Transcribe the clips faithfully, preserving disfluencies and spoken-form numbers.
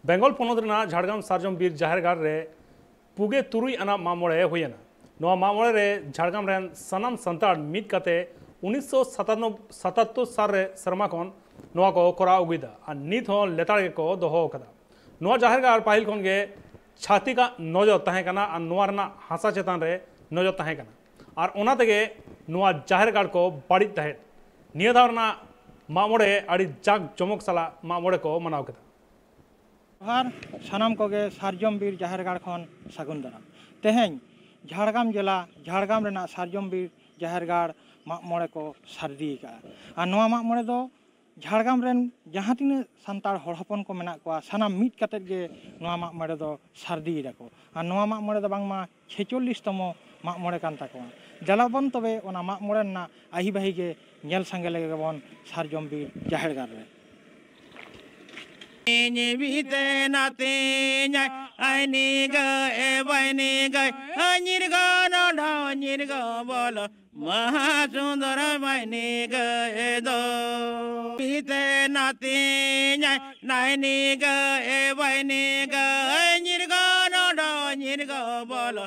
ᱵᱮᱝᱜᱚᱞ ᱯᱚᱱᱚᱛ ᱨᱮᱱᱟᱜ ᱡᱷᱟᱲᱜᱨᱟᱢ ᱥᱟᱨᱡᱚᱢ ᱵᱤᱨ ᱡᱟᱦᱮᱨ ᱜᱟᱲ ᱨᱮ ᱯᱩᱜᱮ ᱛᱩᱨᱩᱭ ᱟᱱᱟᱜ ᱢᱟᱜ ᱢᱚᱬᱮ ᱦᱩᱭᱮᱱᱟ᱾ ᱱᱚᱣᱟ ᱢᱟᱜ ᱢᱚᱬᱮ ᱨᱮ ᱡᱷᱟᱲᱜᱨᱟᱢ ᱨᱮᱱ ᱥᱟᱱᱟᱢ ᱥᱟᱱᱛᱟᱲ ᱢᱤᱫ ᱠᱟᱛᱮ ᱩᱱᱤᱥᱥᱚ ᱥᱟᱛᱟᱛᱛᱳᱨ ᱥᱟᱞ ᱨᱮ ᱥᱮᱨᱢᱟ ᱠᱷᱚᱱ ᱱᱚᱣᱟ ᱠᱚ ᱠᱚᱨᱟᱣ ᱟᱹᱜᱩᱭᱮᱫᱟ ᱟᱨ ᱱᱤᱛ ᱦᱚᱸ ᱞᱮᱛᱟᱲ ᱜᱮᱠᱚ ᱫᱚᱦᱚ ᱟᱠᱟᱫᱟ᱾ ᱱᱚᱣᱟ ᱡᱟᱦᱮᱨ ᱜᱟᱲ ᱯᱟᱹᱦᱤᱞ ᱠᱷᱚᱱ ᱜᱮ ᱪᱷᱟᱹᱛᱤᱠᱟᱜ ᱱᱚᱡᱚᱨ ᱛᱟᱦᱮᱸ ᱠᱟᱱᱟ ᱟᱨ ᱱᱚᱣᱟ ᱨᱮᱱᱟᱜ ᱦᱟᱥᱟ ᱪᱮᱛᱟᱱ ᱨᱮ ᱱᱚᱡᱚᱨ ᱛᱟᱦᱮᱸ ᱠᱟᱱᱟ ᱟᱨ ᱚᱱᱟ ᱛᱮᱜᱮ ᱱᱚᱣᱟ ᱡᱟᱦᱮᱨ ᱜᱟᱲ ᱠᱚ ᱵᱟᱹᱲᱤᱡ ᱛᱟᱦᱮᱸᱫ᱾ ᱱᱤᱭᱟᱹ ᱫᱷᱟᱣ ᱨᱮᱱᱟᱜ ᱢᱟᱜ ᱢᱚᱬᱮ ᱟᱹᱰᱤ ᱡᱟᱠ ᱡᱚᱢᱚᱠ ᱥᱟᱞᱟᱜ ᱢᱟᱜ ᱢᱚᱬᱮ ᱠᱚ ᱢᱟᱱᱟᱣ ᱠᱮᱫᱟ᱾ ᱡᱚᱦᱟᱨ, ᱥᱟᱱᱟᱢ ᱠᱚᱜᱮ ᱥᱟᱨᱡᱚᱢ ᱵᱤᱨ ᱡᱟᱦᱮᱨ ᱜᱟᱲ ᱠᱷᱚᱱ ᱥᱟᱹᱜᱩᱱ ᱫᱟᱨᱟᱢ᱾ ᱛᱮᱦᱮᱧ ᱡᱷᱟᱲᱜᱨᱟᱢ ᱡᱮᱞᱟ, ᱡᱷᱟᱲᱜᱨᱟᱢ ᱨᱮᱱᱟᱜ ᱥᱟᱨᱡᱚᱢ ᱵᱤᱨ ᱡᱟᱦᱮᱨ ᱜᱟᱲ ᱢᱟᱜ ᱢᱚᱬᱮ ᱠᱚ ᱥᱟᱹᱨᱫᱤ ᱟᱠᱟᱫᱼᱟ᱾ ᱟᱨ ᱱᱚᱣᱟ ᱢᱟᱜ ᱢᱚᱬᱮ ᱫᱚ ᱡᱷᱟᱲᱜᱨᱟᱢ ᱨᱮᱱ ᱡᱟᱦᱟᱸ ᱛᱤᱱᱟᱹᱜ ᱥᱟᱱᱛᱟᱲ ᱦᱚᱲ ᱦᱚᱯᱚᱱ ᱠᱚ ᱢᱮᱱᱟᱜ ᱠᱚᱣᱟ, ᱥᱟᱱᱟᱢ ᱢᱤᱫ ᱠᱟᱛᱮᱫ ᱜᱮ ᱱᱚᱣᱟ ᱢᱟᱜ ᱢᱚᱬᱮ ᱫᱚ ᱥᱟᱹᱨᱫᱤᱭ ᱫᱟᱠᱚ᱾ ᱟᱨ ᱱᱚᱣᱟ ᱢᱟᱜ ᱢᱚᱬᱮ ᱫᱚ ᱵᱟᱝᱢᱟ ᱪᱷᱮᱪᱚᱞᱞᱤᱥ ᱛᱚᱢᱚ ᱢᱟᱜ ᱢᱚᱬᱮ ᱠᱟᱱ ᱛᱟᱠᱚᱣᱟ᱾ ᱫᱮᱞᱟᱵᱚᱱ ᱛᱚᱵᱮ ᱚᱱᱟ ᱢᱟᱜ ᱢᱚᱬᱮ ᱨᱮᱱᱟᱜ ᱟᱹᱦᱤ ᱵᱟᱹᱦᱤ ᱜᱮ ᱧᱮᱞ ᱥᱟᱸᱜᱮ ᱞᱮᱜᱮ ᱵᱚᱱ ᱥᱟᱨᱡᱚᱢ ᱵᱤᱨ ᱡᱟᱦᱮᱨ ᱜᱟᱲ ᱨᱮ᱾ ᱵᱤᱛᱮ ᱱᱟᱛᱮᱧᱟᱭ, ᱟᱭᱱᱤ ᱜᱟᱹᱭ ᱵᱟᱭᱱᱤ ᱜᱟᱹᱭ, ᱟᱹᱧᱤᱨ ᱜᱚ ᱱᱚᱰᱷᱚ ᱧᱤᱨ ᱜᱚ ᱵᱚᱞᱚ, ᱢᱟᱦᱟ ᱥᱩᱱᱫᱚᱨ ᱵᱟᱭᱱᱤ ᱜᱟᱹᱭ ᱫᱚ᱾ ᱵᱤᱛᱮ ᱱᱟᱛᱮᱧᱟᱭ, ᱱᱟᱭᱱᱤ ᱜᱟᱹᱭ ᱵᱟᱭᱱᱤ ᱜᱟᱹᱭ, ᱧᱤᱨ ᱜᱚ ᱱᱚᱰᱷᱚ ᱧᱤᱨ ᱜᱚ ᱵᱚᱞᱚ,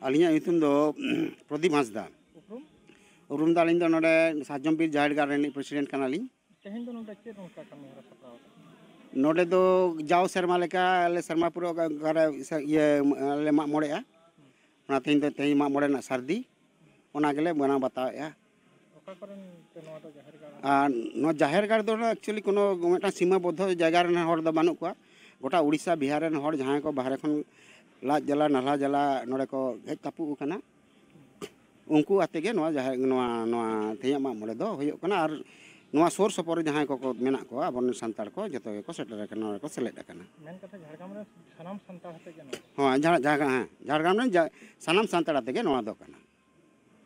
ᱟᱹᱞᱤᱧᱟᱜ ᱧᱩᱛᱩᱢ ᱫᱚ ᱯᱨᱚᱫᱤᱯ ᱦᱟᱸᱥᱫᱟ᱾ ᱩᱯᱨᱩᱢ? ᱩᱯᱨᱩᱢ ᱫᱚ ᱟᱹᱞᱤᱧ ᱫᱚ ᱱᱚᱰᱮ ᱥᱟᱨᱡᱚᱢ ᱵᱤᱨ ᱡᱟᱦᱮᱨ ᱜᱟᱲ ᱨᱤᱱᱤᱡ ᱯᱨᱮᱥᱤᱰᱮᱱᱴ ᱠᱟᱱᱟᱞᱤᱧ᱾ ᱛᱮᱦᱮᱧ ᱫᱚ ᱱᱚᱰᱮ ᱪᱮᱫ ᱚᱱᱠᱟ ᱠᱟᱹᱢᱤ ᱦᱚᱨᱟ ᱥᱟᱯᱲᱟᱣ ᱟᱠᱟᱱᱟ? ᱱᱚᱰᱮ ᱫᱚ ᱡᱟᱣ ᱥᱮᱨᱢᱟ ᱞᱮᱠᱟ ᱟᱞᱮ ᱥᱮᱨᱢᱟ ᱯᱩᱨᱟᱹ ᱚᱠᱟ, ᱚᱠᱟᱨᱮ ᱥᱮ-, ᱤᱭᱟᱹ, ᱞᱮ ᱢᱟᱜ ᱢᱚᱬᱮᱜᱼᱟ᱾ ᱚᱱᱟ ᱛᱮᱦᱮᱧ ᱫᱚ, ᱛᱮᱦᱮᱧ ᱢᱟᱜ ᱢᱚᱬᱮ ᱨᱮᱱᱟᱜ ᱥᱟᱹᱨᱫᱤ, ᱚᱱᱟ ᱜᱮᱞᱮ ᱢᱟᱱᱟᱣ ᱵᱟᱛᱟᱣᱮᱫᱼᱟ᱾ ᱚᱠᱟ ᱠᱚᱨᱮᱱ ᱯᱮ ᱱᱚᱣᱟ ᱫᱚ ᱡᱟᱦᱮᱨ ᱜᱟᱲ? ᱟᱨ ᱱᱚᱣᱟ ᱡᱟᱦᱮᱨ ᱜᱟᱲ ᱫᱚ actually ᱠᱳᱱᱳ ᱢᱤᱫᱴᱟᱝ ᱥᱤᱢᱟᱹ ᱵᱚᱫᱽᱫᱷᱚ ᱡᱟᱭᱜᱟ ᱨᱮᱱ ᱦᱚᱲ ᱫᱚ ᱵᱟᱹᱱᱩᱜ ᱠᱚᱣᱟ᱾ ᱜᱚᱴᱟ ᱩᱲᱤᱥᱥᱟ, ᱵᱤᱦᱟᱨ ᱨᱮᱱ ᱦᱚᱲ ᱡᱟᱦᱟᱸᱭ ᱠᱚ ᱵᱟᱦᱨᱮ ᱠᱷᱚᱱ ᱞᱟᱡ ᱡᱟᱞᱟ, ᱱᱟᱞᱦᱟ ᱡᱟᱞᱟ ᱱᱚᱰᱮ ᱠᱚ ᱦᱮᱡ ᱛᱟᱹᱯᱩᱜ ᱟᱠᱟᱱᱟ, ᱩᱱᱠᱩ ᱟᱛᱮ ᱜᱮ ᱱᱚᱣᱟ ᱡᱟᱦᱮᱨ, ᱱᱚᱣᱟ, ᱱᱚᱣᱟ ᱛᱮᱦᱮᱧᱟᱜ ᱢᱟᱜ ᱢᱚᱬᱮ ᱫᱚ ᱦᱩᱭᱩᱜ ᱠᱟᱱᱟ᱾ ᱟᱨ ᱱᱚᱣᱟ ᱥᱩᱨ ᱥᱩᱯᱩᱨ ᱨᱮ ᱡᱟᱦᱟᱸᱭ ᱠᱚᱠᱚ ᱢᱮᱱᱟᱜ ᱠᱚᱣᱟ, ᱟᱵᱚᱨᱮᱱ ᱥᱟᱱᱛᱟᱲ ᱠᱚ ᱡᱚᱛᱚ ᱜᱮᱠᱚ ᱥᱮᱴᱮᱨ ᱟᱠᱟᱱᱟ, ᱱᱚᱰᱮ ᱠᱚ ᱥᱮᱞᱮᱫ ᱟᱠᱟᱱᱟ᱾ ᱢᱮᱱ ᱠᱟᱛᱷᱟ, ᱡᱷᱟᱲᱜᱨᱟᱢ ᱨᱮ ᱥᱟᱱᱟᱢ ᱥᱟᱱᱛᱟᱲ ᱟᱛᱮ ᱜᱮ ᱱᱚᱣᱟ? ᱦᱚᱸ, ᱡᱷᱟᱲ-, ᱡᱷᱟᱲᱜᱨᱟᱢ, ᱦᱮᱸ, ᱡᱷᱟᱲᱜᱨᱟᱢ ᱨᱮᱱ ᱡᱟ-, ᱥᱟᱱᱟᱢ ᱥᱟᱱᱛᱟᱲ ᱟᱛᱮ ᱜᱮ ᱱᱚᱣᱟ ᱫᱚ ᱠᱟᱱᱟ᱾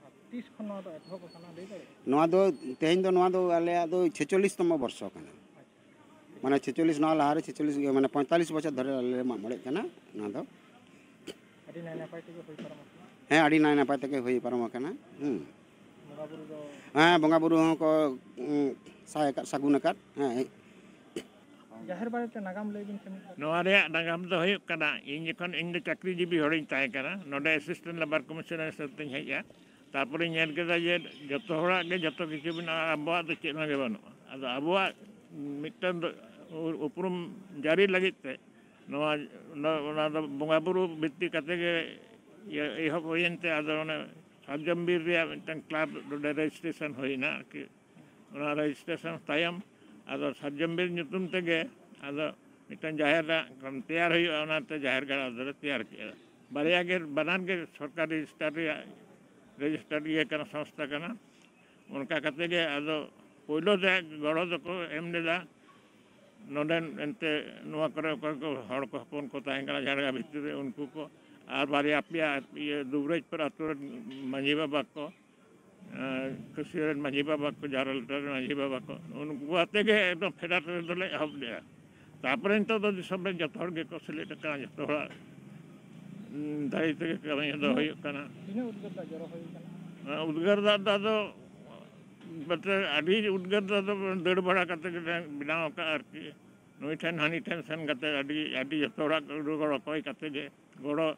ᱟᱨ ᱛᱤᱥ ᱠᱷᱚᱱ ᱱᱚᱣᱟ ᱫᱚ ᱮᱛᱚᱦᱚᱵ ᱟᱠᱟᱱᱟ, ᱞᱟᱹᱭ ᱫᱟᱲᱮᱭᱟᱜᱼᱟ? ᱱᱚᱣᱟ ᱫᱚ, ᱛᱮᱦᱮᱧ ᱫᱚ ᱱᱚᱣᱟ ᱫᱚ ᱟᱞᱮᱭᱟᱜ ᱫᱚ ᱪᱷᱮᱪᱚᱞᱞᱤᱥ ᱛᱚᱢᱚ ᱵᱚᱨᱥᱚ ᱠᱟᱱᱟ᱾ ᱟᱪᱪᱷᱟ᱾ ᱢᱟᱱᱮ ᱪᱷᱮᱪᱚᱞᱞᱤᱥ, ᱱᱚᱣᱟ ᱞᱟᱦᱟᱨᱮ ᱪᱷᱮᱪᱚᱞᱞᱤᱥ ᱜᱮ, ᱢᱟᱱᱮ ᱯᱚᱸᱭᱛᱟᱞᱤᱥ ᱵᱚᱪᱷᱚᱨ ᱫᱷᱚᱨᱮ ᱟᱞᱮ ᱞᱮ ᱢᱟᱜ ᱢᱚᱬᱮᱜ ᱠᱟᱱᱟ ᱱᱚᱣᱟ ᱫᱚ᱾ ᱟᱹᱰᱤ ᱱᱟᱭ ᱱᱟᱯᱟᱭ ᱛᱮᱜᱮ ᱦᱩᱭ ᱯᱟᱨᱚᱢ ᱟᱠᱟᱱᱟ᱾ ᱦᱮᱸ, ᱟᱹᱰᱤ ᱱᱟᱭ ᱱᱟᱯᱟᱭ ᱛᱮᱜᱮ ᱦᱩᱭ ᱯᱟᱨᱚᱢ ᱟᱠᱟᱱᱟ᱾ ᱦᱩᱸ᱾ ᱵᱚᱸᱜᱟ ᱵᱩᱨᱩ ᱫᱚ? ᱦᱮᱸ, ᱵᱚᱸᱜᱟ ᱵᱩᱨᱩ ᱦᱚᱸᱠᱚ, ᱩᱸ, ᱥᱟᱭ ᱟᱠᱟᱫ, ᱥᱟᱹᱜᱩᱱ ᱟᱠᱟᱫ᱾ ᱦᱮᱸ᱾ ᱡᱟᱦᱮᱨ ᱵᱟᱨᱮᱛᱮ ᱱᱟᱜᱟᱢ ᱞᱟᱹᱭ ᱵᱤᱱ ᱥᱮ ᱢᱤᱫ ᱵᱟᱨ᱾ ᱱᱚᱣᱟ ᱨᱮᱭᱟᱜ ᱱᱟᱜᱟᱢ ᱫᱚ ᱦᱩᱭᱩᱜ ᱠᱟᱱᱟ, ᱤᱧ ᱡᱚᱠᱷᱚᱱ, ᱤᱧ ᱫᱚ ᱪᱟᱹᱠᱨᱤᱡᱤᱵᱤ ᱦᱚᱲᱤᱧ ᱛᱟᱦᱮᱸ ᱠᱟᱱᱟ, ᱱᱚᱰᱮ assistant labour commissioner ᱦᱤᱥᱟᱹᱵ ᱛᱤᱧ ᱦᱮᱡ ᱮᱱᱟ᱾ ᱛᱟᱨᱯᱚᱨᱮᱧ ᱧᱮᱞ ᱠᱮᱫᱟ ᱡᱮ ᱡᱚᱛᱚ ᱦᱚᱲᱟᱜ ᱜᱮ ᱡᱚᱛᱚ ᱠᱤᱪᱷᱩ ᱢᱮᱱᱟᱜᱼᱟ, ᱟᱵᱚᱣᱟᱜ ᱫᱚ ᱪᱮᱫ ᱦᱚᱸ ᱜᱮ ᱵᱟᱹᱱᱩᱜᱼᱟ᱾ ᱟᱫᱚ ᱟᱵᱚᱣᱟᱜ ᱢᱤᱫᱴᱟᱝ ᱫᱚ ᱩ-, ᱩᱯᱨᱩᱢ ᱡᱟᱹᱨᱤ ᱞᱟᱹᱜᱤᱫ ᱛᱮ ᱱᱚᱣᱟ, ᱚᱱᱟ, ᱚᱱᱟ ᱫᱚ ᱵᱚᱸᱜᱟ ᱵᱩᱨᱩ ᱵᱷᱤᱛᱛᱤ ᱠᱟᱛᱮ ᱜᱮ ᱤᱭᱟᱹ ᱮᱦᱚᱵ ᱦᱩᱭᱮᱱ ᱛᱮ, ᱟᱫᱚ ᱚᱱᱮ ᱥᱟᱨᱡᱚᱢ ᱵᱤᱨ ᱨᱮᱭᱟᱜ ᱢᱤᱫᱴᱟᱝ club ᱱᱚᱰᱮ registration ᱦᱩᱭᱮᱱᱟ ᱟᱨᱠᱤ᱾ ᱚᱱᱟ registration ᱛᱟᱭᱚᱢ ᱟᱫᱚ ᱥᱟᱨᱡᱚᱢ ᱵᱤᱨ ᱧᱩᱛᱩᱢ ᱛᱮᱜᱮ ᱟᱫᱚ ᱢᱤᱫᱴᱟᱝ ᱡᱟᱦᱮᱨ ᱫᱟᱜ ᱛᱮᱭᱟᱨ ᱦᱩᱭᱩᱜᱼᱟ, ᱚᱱᱟᱛᱮ ᱡᱟᱦᱮᱨ ᱜᱟᱲ ᱟᱫᱚᱞᱮ ᱛᱮᱭᱟᱨ ᱠᱮᱜᱼᱟ᱾ ᱵᱟᱨᱭᱟ ᱜᱮ, ᱵᱟᱱᱟᱨ ᱜᱮ ᱥᱚᱨᱠᱟᱨ register ᱨᱮᱭᱟᱜ, registered ᱤᱭᱟᱹ ᱠᱟᱱᱟ, ᱥᱚᱝᱥᱛᱷᱟ ᱠᱟᱱᱟ᱾ ᱚᱱᱠᱟ ᱠᱟᱛᱮ ᱜᱮ ᱟᱫᱚ ᱯᱳᱭᱞᱳ ᱨᱮ ᱜᱚᱲᱚ ᱫᱚᱠᱚ ᱮᱢ ᱞᱮᱫᱟ ᱱᱚᱰᱮᱱ ᱮᱱᱛᱮ ᱱᱚᱣᱟ ᱠᱚᱨᱮ ᱚᱠᱚᱭ ᱠᱚ ᱦᱚᱲ ᱠᱚ ᱦᱚᱯᱚᱱ ᱠᱚ ᱛᱟᱦᱮᱸ ᱠᱟᱱᱟ ᱡᱷᱟᱲᱜᱨᱟᱢ ᱵᱷᱤᱛᱨᱤ ᱨᱮ, ᱩᱱᱠᱩ ᱠᱚ, ᱟᱨ ᱵᱟᱨᱭᱟ ᱯᱮᱭᱟ ᱤᱭᱟᱹ ᱫᱩᱵᱨᱟᱡᱽᱯᱩᱨ ᱟᱛᱳ ᱨᱮᱱ ᱢᱟᱹᱡᱷᱤ ᱵᱟᱵᱟ ᱠᱚ, ᱮᱸ, ᱠᱟᱹᱥᱤ ᱨᱮᱱ ᱢᱟᱹᱡᱷᱤ ᱵᱟᱵᱟ ᱠᱚ, ᱡᱟᱨᱟᱞᱴᱟ ᱨᱮᱱ ᱢᱟᱹᱡᱷᱤ ᱵᱟᱵᱟ ᱠᱚ, ᱩᱱᱠᱩ ᱟᱛᱮ ᱜᱮ ᱮᱠᱫᱚᱢ ᱯᱷᱮᱰᱟᱛ ᱨᱮᱫᱚ ᱞᱮ ᱮᱦᱚᱵ ᱞᱮᱜᱼᱟ᱾ ᱛᱟᱨᱯᱚᱨᱮ ᱱᱤᱛᱚᱜ ᱫᱚ ᱫᱤᱥᱚᱢ ᱨᱮ ᱡᱚᱛᱚ ᱦᱚᱲ ᱜᱮᱠᱚ ᱥᱮᱞᱮᱫ ᱟᱠᱟᱱᱟ, ᱡᱚᱛᱚ ᱦᱚᱲᱟᱜ, ᱩᱸ, ᱫᱟᱲᱮ ᱛᱮᱜᱮ ᱠᱟᱹᱢᱤ ᱫᱚ ᱦᱩᱭᱩᱜ ᱠᱟᱱᱟ᱾ ᱛᱤᱱᱟᱹᱜ ᱩᱫᱽᱜᱟᱹᱨ ᱫᱟᱜ ᱡᱚᱨᱚ ᱦᱩᱭ ᱠᱟᱱᱟ? ᱚᱱᱟ ᱩᱫᱽᱜᱟᱹᱨ ᱫᱟᱜ ᱫᱚ ᱟᱫᱚ, ᱵᱚᱞᱛᱮ ᱟᱹᱰᱤ ᱩᱫᱽᱜᱟᱹᱨ ᱫᱟᱜ ᱫᱚ ᱫᱟᱹᱲ ᱵᱟᱲᱟ ᱠᱟᱛᱮ ᱜᱮᱞᱮ ᱵᱮᱱᱟᱣ ᱟᱠᱟᱫᱼᱟ ᱟᱨᱠᱤ᱾ ᱱᱩᱭ ᱴᱷᱮᱱ ᱦᱟᱹᱱᱤ ᱴᱷᱮᱱ ᱥᱮᱱ ᱠᱟᱛᱮ ᱟᱹᱰᱤ, ᱟᱹᱰᱤ ᱡᱚᱛᱚ ᱦᱚᱲᱟᱜ ᱜᱚᱲᱚ ᱠᱚᱭ ᱠᱟᱛᱮ ᱜᱮ ᱜᱚᱲᱚ,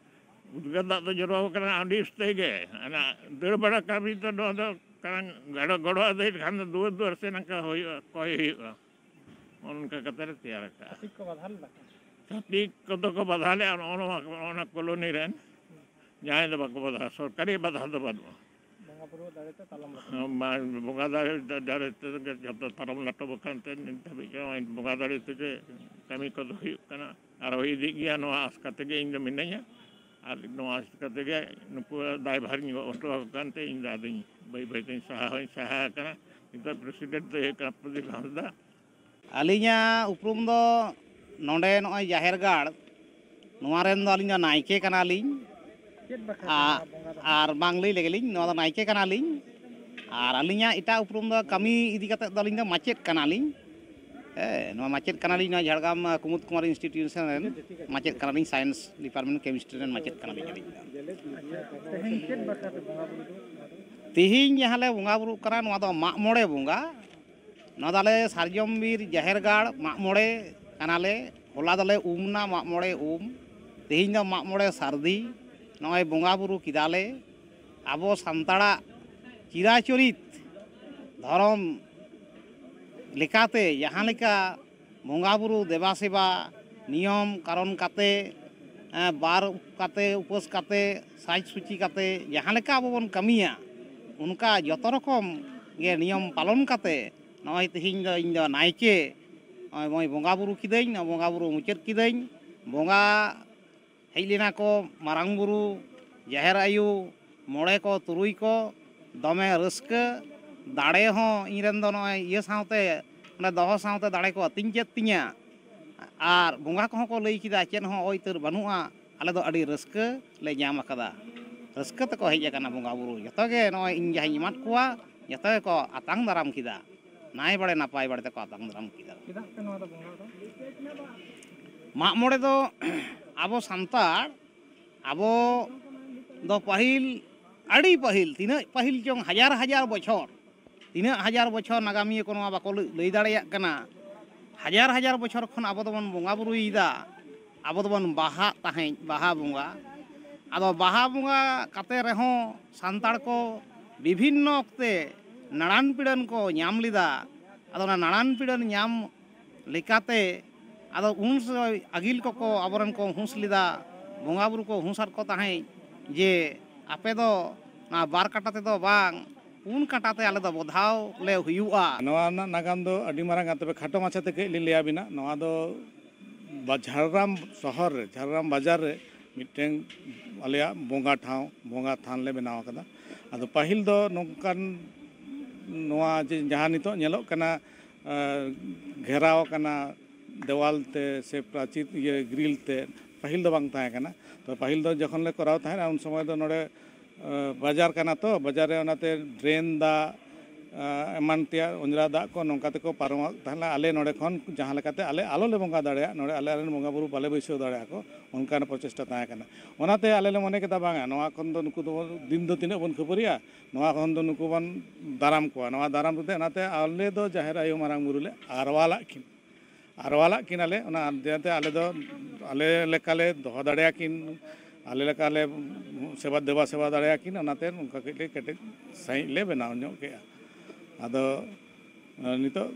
ᱩᱫᱽᱜᱟᱹᱨ ᱫᱟᱜ ᱫᱚ ᱡᱚᱨᱚ ᱟᱠᱟᱱᱟ ᱟᱹᱰᱤ ᱩᱥᱛᱟᱹᱭ ᱜᱮ᱾ ᱚᱱᱟ ᱫᱟᱹᱲ ᱵᱟᱲᱟ ᱠᱟᱹᱢᱤ ᱫᱚ ᱱᱚᱣᱟ ᱫᱚ ᱠᱟᱨᱚᱱ ᱜᱚᱲᱚ, ᱜᱚᱲᱚ ᱟᱹᱫᱟᱹᱭ ᱞᱮᱠᱷᱟᱱ ᱫᱚ ᱫᱩᱣᱟᱹᱨ ᱫᱩᱣᱟᱹᱨ ᱥᱮ ᱱᱚᱝᱠᱟ ᱦᱩᱭᱩᱜᱼᱟ, ᱠᱚᱭ ᱦᱩᱭᱩᱜᱼᱟ᱾ ᱚᱱᱠᱟ ᱠᱟᱛᱮ ᱞᱮ ᱛᱮᱭᱟᱨ ᱟᱠᱟᱫᱼᱟ᱾ ᱪᱷᱟᱹᱛᱤᱠ ᱠᱚ ᱵᱟᱫᱷᱟ ᱞᱮᱫᱟ ᱠᱚ? ᱪᱷᱟᱹᱛᱤᱠ ᱠᱚᱫᱚ ᱠᱚ ᱵᱟᱫᱷᱟ ᱞᱮᱫᱼᱟ ᱱᱚᱜᱼᱚ ᱱᱚᱣᱟ, ᱱᱚᱜᱼᱚ ᱱᱚᱣᱟ ᱠᱚᱞᱳᱱᱤ ᱨᱮᱱ ᱡᱟᱦᱟᱸᱭ ᱫᱚ ᱵᱟᱠᱚ ᱵᱟᱫᱷᱟ, ᱥᱚᱨᱠᱟᱨᱤ ᱵᱟᱫᱷᱟ ᱫᱚ ᱵᱟᱹᱱᱩᱜᱼᱟ᱾ ᱵᱚᱸᱜᱟ ᱵᱩᱨᱩ ᱫᱟᱲᱮ ᱛᱮ ᱛᱟᱞᱚᱢ ᱞᱟᱴᱚᱢ᱾ ᱦᱮᱸ, ᱢᱟ-, ᱵᱚᱸᱜᱟ ᱫᱟᱲᱮ, ᱫᱟᱲᱮ ᱛᱮᱜᱮ ᱡᱚᱛᱚ ᱛᱟᱞᱚᱢ ᱞᱟᱴᱚᱢ ᱟᱠᱟᱱ ᱛᱮ ᱱᱤᱛ ᱫᱷᱟᱹᱵᱤᱡ ᱦᱚᱸ ᱵᱚᱸᱜᱟ ᱫᱟᱲᱮ ᱛᱮᱜᱮ ᱠᱟᱹᱢᱤ ᱠᱚᱫᱚ ᱦᱩᱭᱩᱜ ᱠᱟᱱᱟ᱾ ᱟᱨ ᱦᱩᱭ ᱤᱫᱤᱜ ᱜᱮᱭᱟ, ᱱᱚᱣᱟ ᱟᱥ ᱠᱟᱛᱮ ᱜᱮ ᱤᱧ ᱫᱚ ᱢᱤᱱᱟᱹᱧᱟ᱾ ᱟᱨ ᱱᱚᱣᱟ ᱟᱥ ᱠᱟᱛᱮ ᱜᱮ ᱱᱩᱠᱩ ᱫᱟᱭᱵᱷᱟᱨᱤᱧ ᱜᱚᱜ ᱦᱚᱴᱚ ᱟᱠᱚ ᱠᱟᱱ ᱛᱮ ᱤᱧ ᱫᱚ ᱟᱫᱚᱧ ᱵᱟᱹᱭ ᱵᱟᱹᱭ ᱛᱮᱧ ᱥᱟᱦᱟ ᱦᱚᱸᱧ ᱥᱟᱦᱟ ᱟᱠᱟᱱᱟ᱾ ᱱᱤᱛᱚᱜ president ᱫᱚᱭ ᱦᱩᱭᱩᱜ ᱠᱟᱱᱟ ᱯᱨᱚᱫᱤᱯ ᱦᱟᱸᱥᱫᱟ᱾ ᱟᱹᱞᱤᱧᱟᱜ ᱩᱯᱨᱩᱢ ᱫᱚ ᱱᱚᱰᱮ ᱱᱚᱜᱼᱚᱭ ᱡᱟᱦᱮᱨ ᱜᱟᱲ, ᱱᱚᱣᱟ ᱨᱮᱱ ᱫᱚ ᱟᱹᱞᱤᱧ ᱫᱚ ᱱᱟᱭᱠᱮ ᱠᱟᱱᱟᱞᱤᱧ᱾ ᱪᱮᱫ ᱵᱟᱠᱷᱨᱟ ᱛᱮ ᱟ-, ᱱᱚᱣᱟ ᱵᱚᱸᱜᱟ ᱫᱚ? ᱟᱨ ᱵᱟᱝ ᱞᱟᱹᱭ ᱞᱮᱜᱮ ᱞᱤᱧ, ᱱᱚᱣᱟ ᱫᱚ ᱱᱟᱭᱠᱮ ᱠᱟᱱᱟᱞᱤᱧ᱾ ᱟᱨ ᱟᱹᱞᱤᱧᱟᱜ ᱮᱴᱟᱜ ᱩᱯᱨᱩᱢ ᱫᱚ ᱠᱟᱹᱢᱤ ᱤᱫᱤ ᱠᱟᱛᱮᱫ ᱫᱚ ᱟᱹᱞᱤᱧ ᱫᱚ ᱢᱟᱪᱮᱫ ᱠᱟᱱᱟᱞᱤᱧ᱾ ᱦᱮᱸ, ᱱᱚᱣᱟ ᱢᱟᱪᱮᱫ ᱠᱟᱱᱟᱞᱤᱧ, ᱱᱚᱣᱟ ᱡᱷᱟᱲᱜᱨᱟᱢ ᱠᱩᱢᱩᱫ ᱠᱩᱢᱟᱨ ᱤᱱᱥᱴᱤᱴᱤᱭᱩᱥᱚᱱ ᱨᱮᱱ ᱢᱟᱪᱮᱫ ᱠᱟᱱᱟᱞᱤᱧ, ᱥᱟᱭᱮᱱᱥ ᱰᱤᱯᱟᱨᱴᱢᱮᱱᱴ ᱠᱮᱢᱤᱥᱴᱨᱤ ᱨᱮᱱ ᱢᱟᱪᱮᱫ ᱠᱟᱱᱟᱞᱤᱧ ᱟᱹᱞᱤᱧ ᱫᱚ᱾ ᱟᱪᱪᱷᱟ, ᱛᱮᱦᱮᱧ ᱪᱮᱫ ᱵᱟᱠᱷᱨᱟ ᱛᱮ ᱵᱚᱸᱜᱟ ᱵᱩᱨᱩ ᱫᱚ? ᱛᱮᱦᱮᱧ ᱡᱟᱦᱟᱸ ᱞᱮ ᱵᱚᱸᱜᱟ ᱵᱩᱨᱩᱜ ᱠᱟᱱᱟ, ᱱᱚᱣᱟ ᱫᱚ ᱢᱟᱜ ᱢᱚᱬᱮ ᱵᱚᱸᱜᱟ᱾ ᱱᱚᱣᱟ ᱫᱚ ᱟᱞᱮ ᱥᱟᱨᱡᱚᱢ ᱵᱤᱨ ᱡᱟᱦᱮᱨ ᱜᱟᱲ ᱢᱟᱜ ᱢᱚᱬᱮ ᱠᱟᱱᱟᱞᱮ᱾ ᱦᱚᱞᱟ ᱫᱚᱞᱮ ᱩᱢ ᱱᱟ, ᱢᱟᱜ ᱢᱚᱬᱮ ᱩᱢ᱾ ᱛᱮᱦᱮᱧ ᱫᱚ ᱢᱟᱜ ᱢᱚᱬᱮ ᱥᱟᱹᱨᱫᱤ᱾ ᱱᱚᱜᱼᱚᱭ ᱵᱚᱸᱜᱟ ᱵᱩᱨᱩ ᱠᱮᱫᱟᱞᱮ᱾ ᱟᱵᱚ ᱥᱟᱱᱛᱟᱲᱟᱜ ᱪᱤᱨᱟᱪᱚᱨᱤᱛ ᱫᱷᱚᱨᱚᱢ ᱞᱮᱠᱟᱛᱮ ᱡᱟᱦᱟᱸ ᱞᱮᱠᱟ ᱵᱚᱸᱜᱟ ᱵᱩᱨᱩ ᱫᱮᱵᱟ ᱥᱮᱵᱟ ᱱᱤᱭᱚᱢ ᱠᱟᱨᱚᱱ ᱠᱟᱛᱮ, ᱮᱸ, ᱵᱟᱨ ᱠᱟᱛᱮ, ᱩᱯᱟᱹᱥ ᱠᱟᱛᱮ, ᱥᱟᱡᱽ ᱥᱩᱪᱤ ᱠᱟᱛᱮ ᱡᱟᱦᱟᱸ ᱞᱮᱠᱟ ᱟᱵᱚ ᱵᱚᱱ ᱠᱟᱹᱢᱤᱭᱟ, ᱚᱱᱠᱟ ᱡᱚᱛᱚ ᱨᱚᱠᱚᱢ ᱜᱮ ᱱᱤᱭᱚᱢ ᱯᱟᱞᱚᱱ ᱠᱟᱛᱮ ᱱᱚᱜᱼᱚᱭ ᱛᱮᱦᱮᱧ ᱫᱚ ᱤᱧ ᱫᱚ ᱱᱟᱭᱠᱮ, ᱱᱚᱜᱼᱚᱭ ᱵᱚᱸᱜᱟ ᱵᱩᱨᱩ ᱠᱤᱫᱟᱹᱧ, ᱱᱚᱜᱼᱚᱭ ᱵᱚᱸᱜᱟ ᱵᱩᱨᱩ ᱢᱩᱪᱟᱹᱫ ᱠᱤᱫᱟᱹᱧ᱾ ᱵᱚᱸᱜᱟ ᱦᱮᱡ ᱞᱮᱱᱟ ᱠᱚ ᱢᱟᱨᱟᱝ ᱵᱩᱨᱩ, ᱡᱟᱦᱮᱨ ᱟᱭᱳ, ᱢᱚᱬᱮ ᱠᱚ, ᱛᱩᱨᱩᱭ ᱠᱚ, ᱫᱚᱢᱮ ᱨᱟᱹᱥᱠᱟᱹ᱾ ᱫᱟᱲᱮ ᱦᱚᱸ ᱤᱧ ᱨᱮᱱ ᱫᱚ ᱱᱚᱜᱼᱚᱭ ᱤᱭᱟᱹ ᱥᱟᱶᱛᱮ, ᱚᱸᱰᱮ ᱫᱚᱦᱚ ᱥᱟᱶᱛᱮ ᱫᱟᱲᱮ ᱠᱚ ᱟᱹᱛᱤᱧ ᱠᱮᱫ ᱛᱤᱧᱟ᱾ ᱟᱨ ᱵᱚᱸᱜᱟ ᱠᱚᱦᱚᱸ ᱠᱚ ᱞᱟᱹᱭ ᱠᱮᱫᱟ, ᱪᱮᱫ ᱦᱚᱸ ᱚᱭ ᱩᱛᱟᱹᱨ ᱵᱟᱹᱱᱩᱜᱼᱟ, ᱟᱞᱮ ᱫᱚ ᱟᱹᱰᱤ ᱨᱟᱹᱥᱠᱟᱹ ᱞᱮ ᱧᱟᱢ ᱟᱠᱟᱫᱟ᱾ ᱨᱟᱹᱥᱠᱟᱹ ᱛᱮᱠᱚ ᱦᱮᱡ ᱟᱠᱟᱱᱟ ᱵᱚᱸᱜᱟ ᱵᱩᱨᱩ᱾ ᱡᱚᱛᱚ ᱜᱮ ᱱᱚᱜᱼᱚᱭ ᱤᱧ ᱡᱟᱦᱟᱸᱧ ᱮᱢᱟᱫ ᱠᱚᱣᱟ, ᱡᱚᱛᱚ ᱜᱮᱠᱚ ᱟᱛᱟᱝ ᱫᱟᱨᱟᱢ ᱠᱮᱫᱟ, ᱱᱟᱭ ᱵᱟᱲᱮ ᱱᱟᱯᱟᱭ ᱵᱟᱲᱮ ᱛᱮᱠᱚ ᱟᱛᱟᱝ ᱫᱟᱨᱟᱢ ᱠᱮᱫᱟ᱾ ᱪᱮᱫᱟᱜ ᱯᱮ ᱱᱚᱣᱟ ᱫᱚ ᱵᱚᱸᱜᱟ ᱫᱚ? ᱢᱟᱜ ᱢᱚᱬᱮ ᱫᱚ ᱟᱵᱚ ᱥᱟᱱᱛᱟᱲ, ᱟᱵᱚ ᱫᱚ ᱯᱟᱹᱦᱤᱞ, ᱟᱹᱰᱤ ᱯᱟᱹᱦᱤᱞ, ᱛᱤᱱᱟᱹᱜ ᱯᱟᱹᱦᱤᱞ ᱪᱚᱝ, ᱦᱟᱡᱟᱨ ᱦᱟᱡᱟᱨ ᱵᱚᱪᱷᱚᱨ, ᱛᱤᱱᱟᱹᱜ ᱦᱟᱡᱟᱨ ᱵᱚᱪᱷᱚᱨ ᱱᱟᱜᱟᱢᱤᱭᱟᱹ ᱠᱚ ᱱᱚᱣᱟ ᱵᱟᱠᱚ ᱞᱟᱹᱭ, ᱞᱟᱹᱭ ᱫᱟᱲᱮᱭᱟᱜ ᱠᱟᱱᱟ᱾ ᱦᱟᱡᱟᱨ ᱦᱟᱡᱟᱨ ᱵᱚᱪᱷᱚᱨ ᱠᱷᱚᱱ ᱟᱵᱚ ᱫᱚᱵᱚᱱ ᱵᱚᱸᱜᱟ ᱵᱩᱨᱩᱭᱮᱫᱟ, ᱟᱵᱚ ᱫᱚᱵᱚᱱ ᱵᱟᱦᱟᱜ ᱛᱟᱦᱮᱸᱫ, ᱵᱟᱦᱟ ᱵᱚᱸᱜᱟ᱾ ᱟᱫᱚ ᱵᱟᱦᱟ ᱵᱚᱸᱜᱟ ᱠᱟᱛᱮ ᱨᱮᱦᱚᱸ ᱥᱟᱱᱛᱟᱲ ᱠᱚ ᱵᱤᱵᱷᱤᱱᱱᱚ ᱚᱠᱛᱮ ᱱᱟᱲᱟᱱ ᱯᱤᱲᱟᱹᱱ ᱠᱚ ᱧᱟᱢ ᱞᱮᱫᱟ᱾ ᱟᱫᱚ ᱚᱱᱟ ᱱᱟᱲᱟᱱ ᱯᱤᱲᱟᱹᱱ ᱧᱟᱢ ᱞᱮᱠᱟᱛᱮ ᱟᱫᱚ ᱩᱱ ᱥᱚᱢᱚᱭ ᱟᱹᱜᱤᱞ ᱠᱚᱠᱚ ᱟᱵᱚᱨᱮᱱ ᱠᱚ ᱦᱩᱸᱥ ᱞᱮᱫᱟ, ᱵᱚᱸᱜᱟ ᱵᱩᱨᱩ ᱠᱚ ᱦᱩᱸᱥᱟᱫ ᱠᱚ ᱛᱟᱦᱮᱸᱫ ᱡᱮ ᱟᱯᱮ ᱫᱚ ᱱᱚᱣᱟ ᱵᱟᱨ ᱠᱟᱴᱟ ᱛᱮᱫᱚ ᱵᱟᱝ, ᱯᱩᱱ ᱠᱟᱴᱟ ᱛᱮ ᱟᱞᱮ ᱫᱚ ᱵᱚᱫᱷᱟᱣ ᱞᱮ ᱦᱩᱭᱩᱜᱼᱟ᱾ ᱱᱚᱣᱟ ᱨᱮᱱᱟᱜ ᱱᱟᱜᱟᱢ ᱫᱚ ᱟᱹᱰᱤ ᱢᱟᱨᱟᱝᱟ, ᱛᱚᱵᱮ ᱠᱷᱟᱴᱚ ᱢᱟᱪᱷᱟ ᱛᱮ ᱠᱟᱹᱡ ᱞᱤᱧ ᱞᱟᱹᱭ ᱟᱵᱤᱱᱟ᱾ ᱱᱚᱣᱟ ᱫᱚ ᱵᱟ-, ᱡᱷᱟᱲᱜᱨᱟᱢ ᱥᱚᱦᱚᱨ ᱨᱮ, ᱡᱷᱟᱲᱜᱨᱟᱢ ᱵᱟᱡᱟᱨ ᱨᱮ ᱢᱤᱫᱴᱮᱱ ᱟᱞᱮᱭᱟᱜ ᱵᱚᱸᱜᱟ ᱴᱷᱟᱶ, ᱵᱚᱸᱜᱟ ᱛᱷᱟᱱ ᱞᱮ ᱵᱮᱱᱟᱣ ᱟᱠᱟᱫᱟ᱾ ᱟᱫᱚ ᱯᱟᱹᱦᱤᱞ ᱫᱚ ᱱᱚᱝᱠᱟᱱ, ᱱᱚᱣᱟ ᱡᱮ ᱡᱟᱦᱟᱸ ᱱᱤᱛᱚᱜ ᱧᱮᱞᱚᱜ ᱠᱟᱱᱟ, ᱟᱸ, ᱜᱷᱮᱨᱟᱣ ᱟᱠᱟᱱᱟ ᱫᱮᱣᱟᱞ ᱛᱮ ᱥᱮ ᱯᱨᱟᱪᱤᱨ, ᱤᱭᱟᱹ, ᱜᱨᱤᱞ ᱛᱮ, ᱯᱟᱹᱦᱤᱞ ᱫᱚ ᱵᱟᱝ ᱛᱟᱦᱮᱸ ᱠᱟᱱᱟ᱾ ᱛᱚ ᱯᱟᱹᱦᱤᱞ ᱫᱚ ᱡᱚᱠᱷᱚᱱ ᱞᱮ ᱠᱚᱨᱟᱣ ᱛᱟᱦᱮᱸᱱᱟ, ᱩᱱ ᱥᱚᱢᱚᱭ ᱫᱚ ᱱᱚᱰᱮ, ᱟᱸ, ᱵᱟᱡᱟᱨ ᱠᱟᱱᱟ ᱛᱚ, ᱵᱟᱡᱟᱨ ᱨᱮ ᱚᱱᱟᱛᱮ ᱰᱨᱮᱱ ᱫᱟᱜ, ᱮᱢᱟᱱ ᱛᱮᱭᱟᱜ ᱚᱸᱡᱽᱨᱟ ᱫᱟᱜ ᱠᱚ ᱱᱚᱝᱠᱟ ᱛᱮᱠᱚ ᱯᱟᱨᱚᱢᱚᱜ ᱛᱟᱦᱮᱱᱟ᱾ ᱟᱞᱮ ᱱᱚᱰᱮ ᱠᱷᱚᱱ ᱡᱟᱦᱟᱸ ᱞᱮᱠᱟᱛᱮ ᱟᱞᱮ ᱟᱞᱚ ᱞᱮ ᱵᱚᱸᱜᱟ ᱫᱟᱲᱮᱭᱟᱜ, ᱱᱚᱰᱮ ᱟᱞᱮ ᱟᱞᱮᱨᱮᱱ ᱵᱚᱸᱜᱟ ᱵᱩᱨᱩ ᱵᱟᱞᱮ ᱵᱟᱹᱭᱥᱟᱹᱣ ᱫᱟᱲᱮᱭᱟᱜᱼᱟ ᱠᱚ, ᱚᱱᱠᱟᱱ ᱯᱨᱚᱪᱮᱥᱴᱟ ᱛᱟᱦᱮᱸ ᱠᱟᱱᱟ᱾ ᱚᱱᱟᱛᱮ ᱟᱞᱮ ᱞᱮ ᱢᱚᱱᱮ ᱠᱮᱫᱟ, ᱵᱟᱝᱟ, ᱱᱚᱣᱟ ᱠᱷᱚᱱ ᱫᱚ ᱱᱩᱠᱩ ᱫᱚ ᱫᱤᱱ ᱫᱚ ᱛᱤᱱᱟᱹᱜ ᱵᱚᱱ ᱠᱷᱟᱹᱯᱟᱹᱨᱤᱜᱼᱟ, ᱱᱚᱣᱟ ᱠᱷᱚᱱ ᱫᱚ ᱱᱩᱠᱩ ᱵᱚᱱ ᱫᱟᱨᱟᱢ ᱠᱚᱣᱟ᱾ ᱱᱚᱣᱟ ᱫᱟᱨᱟᱢ ᱠᱟᱛᱮ ᱚᱱᱟᱛᱮ ᱟᱞᱮ ᱫᱚ ᱡᱟᱦᱮᱨ ᱟᱭᱳ ᱢᱟᱨᱟᱝ ᱵᱩᱨᱩ ᱞᱮ ᱟᱨᱣᱟᱞᱟᱜ ᱠᱤᱱ ᱟᱨᱣᱟᱞᱟᱜ ᱠᱤᱱᱟᱞᱮ, ᱚᱱᱟ ᱡᱟᱛᱮ ᱟᱞᱮ ᱫᱚ ᱟᱞᱮ ᱞᱮᱠᱟᱞᱮ ᱫᱚᱦᱚ ᱫᱟᱲᱮᱭᱟᱠᱤᱱ, ᱟᱞᱮ ᱞᱮᱠᱟᱞᱮ ᱥᱮᱵᱟ ᱫᱮᱵᱟ ᱥᱮᱵᱟ ᱫᱟᱲᱮᱭᱟᱠᱤᱱ, ᱚᱱᱟᱛᱮ ᱚᱱᱠᱟ ᱠᱟᱹᱡ ᱞᱮ ᱠᱮᱴᱮᱡ ᱥᱟᱺᱦᱤᱡ ᱞᱮ ᱵᱮᱱᱟᱣ ᱧᱚᱜ ᱠᱮᱜᱼᱟ᱾ ᱟᱫᱚ ᱱᱤᱛᱚᱜ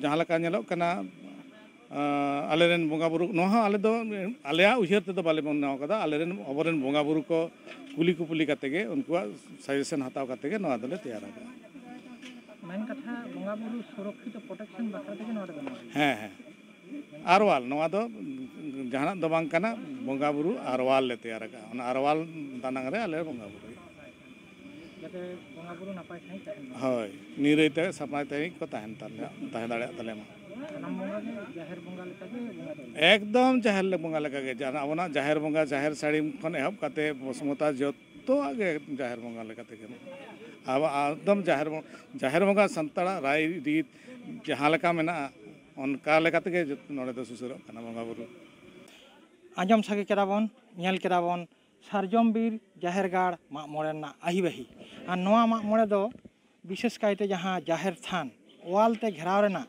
ᱡᱟᱦᱟᱸ ᱞᱮᱠᱟ ᱧᱮᱞᱚᱜ ᱠᱟᱱᱟ, ᱟᱞᱮᱨᱮᱱ ᱵᱚᱸᱜᱟ ᱵᱩᱨᱩ, ᱱᱚᱣᱟ ᱦᱚᱸ ᱟᱞᱮ ᱫᱚ ᱟᱞᱮᱭᱟᱜ ᱩᱭᱦᱟᱹᱨ ᱛᱮᱫᱚ ᱵᱟᱞᱮ ᱵᱮᱱᱟᱣ ᱠᱟᱫᱟ, ᱟᱞᱮᱨᱮᱱ ᱟᱵᱚᱨᱮᱱ ᱵᱚᱸᱜᱟ ᱵᱩᱨᱩ ᱠᱚ ᱠᱩᱞᱤ ᱠᱩᱯᱩᱞᱤ ᱠᱟᱛᱮ ᱜᱮ, ᱩᱱᱠᱩᱣᱟᱜ ᱥᱟᱡᱮᱥᱚᱱ ᱦᱟᱛᱟᱣ ᱠᱟᱛᱮ ᱜᱮ ᱱᱚᱣᱟ ᱫᱚᱞᱮ ᱛᱮᱭᱟᱨ ᱟᱠᱟᱫᱟ᱾ ᱢᱮᱱ ᱠᱟᱛᱷᱟ, ᱵᱚᱸᱜᱟ ᱵᱩᱨᱩ ᱥᱩᱨᱚᱠᱠᱷᱤᱛ ᱯᱨᱚᱴᱮᱠᱥᱚᱱ ᱵᱟᱠᱷᱨᱟ ᱛᱮᱜᱮ ᱱᱚᱣᱟ ᱫᱚ ᱵᱮᱱᱟᱣ ᱦᱩᱭᱩᱜᱼᱟ᱾ ᱦᱮᱸ, ᱦᱮᱸ, ᱟᱨᱣᱟᱞ, ᱱᱚᱣᱟ ᱫᱚ ᱡᱟᱦᱟᱱᱟᱜ ᱫᱚ ᱵᱟᱝ ᱠᱟᱱᱟ, ᱵᱚᱸᱜᱟ ᱵᱩᱨᱩ ᱟᱨᱣᱟᱞ ᱞᱮ ᱛᱮᱭᱟᱨ ᱟᱠᱟᱫᱼᱟ, ᱚᱱᱟ ᱟᱨᱣᱟᱞ ᱫᱟᱱᱟᱝ ᱨᱮ ᱟᱞᱮ ᱵᱚᱸᱜᱟ ᱵᱩᱨᱩᱭᱟ᱾ ᱡᱟᱛᱮ ᱵᱚᱸᱜᱟ ᱵᱩᱨᱩ ᱱᱟᱯᱟᱭ ᱥᱟᱺᱦᱤᱡ ᱛᱟᱦᱮᱱ ᱢᱟ᱾ ᱦᱳᱭ, ᱱᱤᱨᱟᱹᱭ ᱛᱮ ᱥᱟᱯᱟᱭ ᱛᱮ ᱠᱚ ᱛᱟᱦᱮᱱ ᱛᱟᱞᱮ, ᱛᱟᱦᱮᱸ ᱫᱟᱲᱮᱭᱟᱜ ᱛᱟᱞᱮ ᱢᱟ᱾ ᱥᱟᱱᱟᱢ ᱵᱚᱸᱜᱟ ᱜᱮ ᱡᱟᱦᱮᱨ ᱵᱚᱸᱜᱟ ᱞᱮᱠᱟ ᱜᱮ ᱵᱚᱸᱜᱟ ᱫᱚ᱾ ᱮᱠᱫᱚᱢ ᱡᱟᱦᱮᱨ ᱵᱚᱸᱜᱟ ᱞᱮᱠᱟ ᱜᱮ, ᱡᱟᱦᱟᱸ ᱟᱵᱚᱱᱟᱜ ᱡᱟᱦᱮᱨ ᱵᱚᱸᱜᱟ, ᱡᱟᱦᱮᱨ ᱥᱟᱹᱲᱤᱢ ᱠᱷᱚᱱ ᱮᱦᱚᱵ ᱠᱟᱛᱮ ᱵᱚᱥᱢᱚᱛᱟ, ᱡᱚᱛᱚᱣᱟᱜ ᱜᱮ ᱡᱟᱦᱮᱨ ᱵᱚᱸᱜᱟ ᱞᱮᱠᱟ ᱛᱮᱜᱮ᱾ ᱟᱵᱚ ᱮᱠᱫᱚᱢ ᱡᱟᱦᱮᱨ ᱵᱚᱸ-, ᱡᱟᱦᱮᱨ ᱵᱚᱸᱜᱟ ᱥᱟᱱᱛᱟᱲᱟᱜ ᱨᱟᱭ ᱨᱤᱛ ᱡᱟᱦᱟᱸ ᱞᱮᱠᱟ ᱢᱮᱱᱟᱜᱼᱟ, ᱚᱱᱠᱟ ᱞᱮᱠᱟ ᱛᱮᱜᱮ ᱡᱚᱛᱚ ᱱᱚᱰᱮ ᱫᱚ ᱥᱩᱥᱟᱹᱨᱚᱜ ᱠᱟᱱᱟ ᱵᱚᱸᱜᱟ ᱵᱩᱨᱩ᱾ ᱟᱸᱡᱚᱢ ᱥᱟᱸᱜᱮ ᱠᱮᱫᱟ ᱵᱚᱱ, ᱧᱮᱞ ᱠᱮᱫᱟ ᱵᱚᱱ, ᱥᱟᱨᱡᱚᱢ ᱵᱤᱨ ᱡᱟᱦᱮᱨ ᱜᱟᱲ ᱢᱟᱜ ᱢᱚᱬᱮ ᱨᱮᱱᱟᱜ ᱟᱹᱦᱤᱵᱟᱹᱦᱤ᱾ ᱟᱨ ᱱᱚᱣᱟ ᱢᱟᱜ ᱢᱚᱬᱮ ᱫᱚ ᱵᱤᱥᱮᱥ ᱠᱟᱭᱛᱮ ᱡᱟᱦᱟᱸ ᱡᱟᱦᱮᱨ ᱛᱷᱟᱱ ᱚᱣᱟᱞ ᱛᱮ ᱜᱷᱮᱨᱟᱣ ᱨᱮᱱᱟᱜ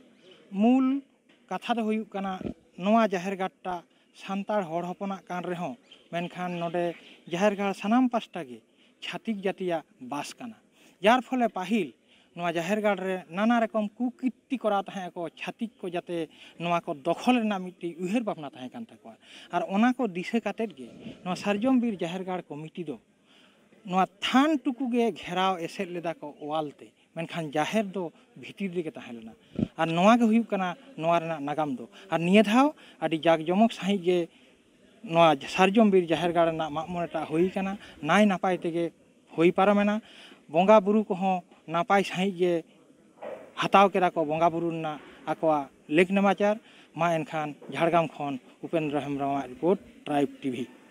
ᱢᱩᱞ ᱠᱟᱛᱷᱟ ᱫᱚ ᱦᱩᱭᱩᱜ ᱠᱟᱱᱟ, ᱱᱚᱣᱟ ᱡᱟᱦᱮᱨ ᱜᱟᱲᱴᱟ ᱥᱟᱱᱛᱟᱲ ᱦᱚᱲ ᱦᱚᱯᱚᱱᱟᱜ ᱠᱟᱱ ᱨᱮᱦᱚᱸ, ᱢᱮᱱᱠᱷᱟᱱ ᱱᱚᱰᱮ ᱡᱟᱦᱮᱨ ᱜᱟᱲ ᱥᱟᱱᱟᱢ ᱯᱟᱥᱴᱟ ᱜᱮ ᱪᱷᱟᱹᱛᱤᱠ ᱡᱟᱹᱛᱤᱭᱟᱜ ᱵᱟᱥ ᱠᱟᱱᱟ᱾ ᱡᱟᱨ ᱯᱷᱚᱞᱮ ᱯᱟᱹᱦᱤᱞ ᱱᱚᱣᱟ ᱡᱟᱦᱮᱨ ᱜᱟᱲ ᱨᱮ ᱱᱟᱱᱟ ᱨᱚᱠᱚᱢ ᱠᱩᱠᱤᱨᱛᱤ ᱠᱚᱨᱟᱣ ᱛᱟᱦᱮᱸ ᱟᱠᱚ, ᱪᱷᱟᱹᱛᱤᱠ ᱠᱚ ᱡᱟᱛᱮ ᱱᱚᱣᱟ ᱠᱚ ᱫᱚᱠᱷᱚᱞ ᱨᱮᱱᱟᱜ ᱢᱤᱫᱴᱤᱡ ᱩᱭᱦᱟᱹᱨ ᱵᱷᱟᱵᱽᱱᱟ ᱛᱟᱦᱮᱸ ᱠᱟᱱ ᱛᱟᱠᱚᱣᱟ᱾ ᱟᱨ ᱚᱱᱟ ᱠᱚ ᱫᱤᱥᱟᱹ ᱠᱟᱛᱮᱫ ᱜᱮ ᱱᱚᱣᱟ ᱥᱟᱨᱡᱚᱢ ᱵᱤᱨ ᱡᱟᱦᱮᱨ ᱜᱟᱲ ᱠᱚᱢᱤᱴᱤ ᱫᱚ ᱱᱚᱣᱟ ᱛᱷᱟᱱ ᱴᱩᱠᱩ ᱜᱮ ᱜᱷᱮᱨᱟᱣ ᱮᱥᱮᱫ ᱞᱮᱫᱟ ᱠᱚ ᱚᱣᱟᱞ ᱛᱮ, ᱢᱮᱱᱠᱷᱟᱱ ᱡᱟᱦᱮᱨ ᱫᱚ ᱵᱷᱤᱛᱤᱨ ᱨᱮᱜᱮ ᱛᱟᱦᱮᱸ ᱞᱮᱱᱟ᱾ ᱟᱨ ᱱᱚᱣᱟ ᱜᱮ ᱦᱩᱭᱩᱜ ᱠᱟᱱᱟ ᱱᱚᱣᱟ ᱨᱮᱱᱟᱜ ᱱᱟᱜᱟᱢ ᱫᱚ᱾ ᱟᱨ ᱱᱤᱭᱟᱹ ᱫᱷᱟᱣ ᱟᱹᱰᱤ ᱡᱟᱠ ᱡᱚᱢᱚᱠ ᱥᱟᱺᱦᱤᱡ ᱜᱮ ᱱᱚᱣᱟ ᱥᱟᱨᱡᱚᱢ ᱵᱤᱨ ᱡᱟᱦᱮᱨ ᱜᱟᱲ ᱨᱮᱱᱟᱜ ᱢᱟᱜ ᱢᱚᱬᱮᱴᱟᱜ ᱦᱩᱭ ᱠᱟᱱᱟ, ᱱᱟᱭ ᱱᱟᱯᱟᱭ ᱛᱮᱜᱮ ᱦᱩᱭ ᱯᱟᱨᱚᱢᱮᱱᱟ᱾ ᱵᱚᱸᱜᱟ ᱵᱩᱨᱩ ᱠᱚᱦᱚᱸ ᱱᱟᱯᱟᱭ ᱥᱟᱺᱦᱤᱡ ᱜᱮ ᱦᱟᱛᱟᱣ ᱠᱮᱫᱟ ᱠᱚ ᱵᱚᱸᱜᱟ ᱵᱩᱨᱩ ᱨᱮᱱᱟᱜ ᱟᱠᱚᱣᱟᱜ ᱞᱮᱠ ᱱᱮᱢᱟᱪᱟᱨ᱾ ᱢᱟ ᱮᱱᱠᱷᱟᱱ ᱡᱷᱟᱲᱜᱨᱟᱢ ᱠᱷᱚᱱ ᱩᱯᱮᱱᱫᱨᱚ ᱦᱮᱢᱵᱨᱚᱢᱟᱜ ᱨᱤᱯᱳᱨᱴ, ᱴᱨᱟᱭᱤᱵᱽ ᱴᱤᱵᱷᱤ᱾